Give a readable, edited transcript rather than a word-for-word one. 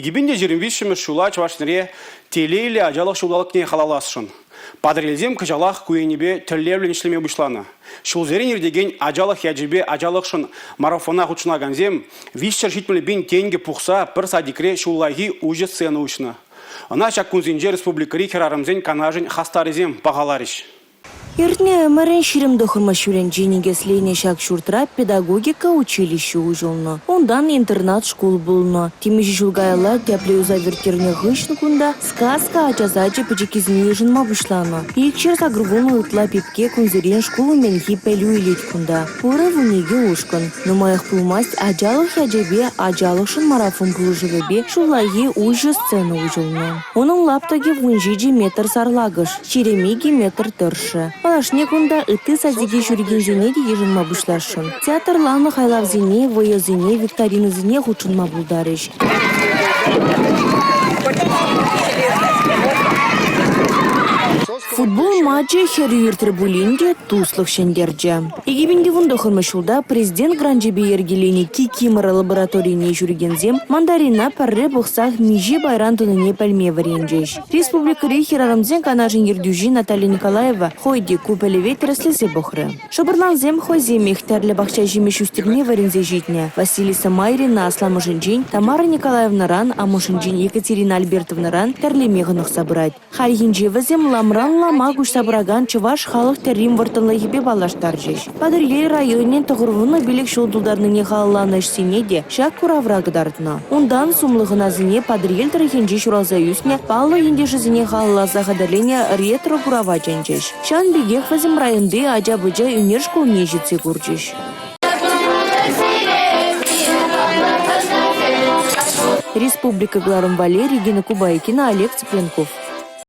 2023-мӗш ҫула Чӑваш Енре телейлӗ ачалӑх ҫулталӑкне халалласшӑн. Патӑрьелсем кӑҫалах ку енӗпе тӗллевлӗн ӗҫлеме пуҫланӑ. Ҫулсерен иртекен ачалӑх ячӗпе ачалӑхшӑн марафона хутшӑнакансем 370 пин тенкӗ пухса пӗр садикре ҫуллахи уҫӑ сцена уҫнӑ. Ӑна ҫак кунсенче республикӑри хӗрарӑмсен канашӗн хастарӗсем пахаларӗҫ. Иртнӗ ӗмӗрӗн 29-мӗш ҫулӗнче никӗсленӗ ҫак ҫуртра педагогика училищи уҫӑлнӑ. Унтан интернат шкул пулнӑ. Темиҫе ҫул каялла тӗплӗ юсав ирттернӗ хыҫҫӑн кунта «Сказка» ача сачӗ пӗчӗккисене йышӑнма пуҫланӑ. 280 ытла пепке кунсерен шкул умӗнхи пӗлӳ илет кунта. Пурӗ 12 ушкӑн. Нумаях пулмасть ачалӑх ячӗпе ачалӑхшӑн марафон пулӑшӑвӗпе ҫуллахи уҫӑ сцена уҫӑлнӑ. Унӑн лаптӑкӗ 17 метр сарлакӑш. 22 метр тӑршшӗ. Малашне кунта ытти садике ҫӳрекенсене те йышӑнма пуҫласшӑн. Театрланӑ хайлавсене, вӑйӑсене, викторинӑсене хутшӑнма пултарӗҫ. Футбол матчӗ хӗрӳ иртрӗ пулин те туслӑх ҫӗнтерчӗ. 2019 ҫулта президент гранчӗпе йӗркеленӗ Кикимора лабораторине ҫӳрекенсем мандарина пӗрре пӑхсах миҫе пайран тунине пӗлме вӗренчӗҫ. Республикӑри хӗрарӑмсен канашӗн ертӳҫи Наталья Николаева хӑй те ку пӗлӗве тӗрӗслесе пӑхрӗ. Шӑпӑрлансем хӑйсемех тӗрлӗ пахча ҫимӗҫ ӳстерме вӗренсе ҫитнӗ. Василиса Майрина асламӑшӗнчен, Тамара Николаевнӑран, амӑшӗнчен Екатерина Альбертовнӑран тӗрлеме хӑнӑхса пырать. Хальхинче вӗсем ламран лама куҫса пыракан чӑваш халӑх тӗррин вӑрттӑнлӑхӗпе паллаштарчӗҫ. Патӑрьел районӗн 95 ҫул тултарнине халалланӑ ӗҫсене те ҫак куравра кӑтартнӑ. Унтан сумлӑ хӑнасене Патӑрьел тӑрӑхӗнче ҫуралса ӳснӗ паллӑ ентешӗсене халалласа хатӗрленӗ ретро-курава чӗнчӗҫ. Ҫавӑн пекех вӗсем районти ача-пӑча ӳнер шкулне ҫитсе курчӗҫ. Республика кӑларӑм валли Регина Кубайкина, Олег Цыпленков.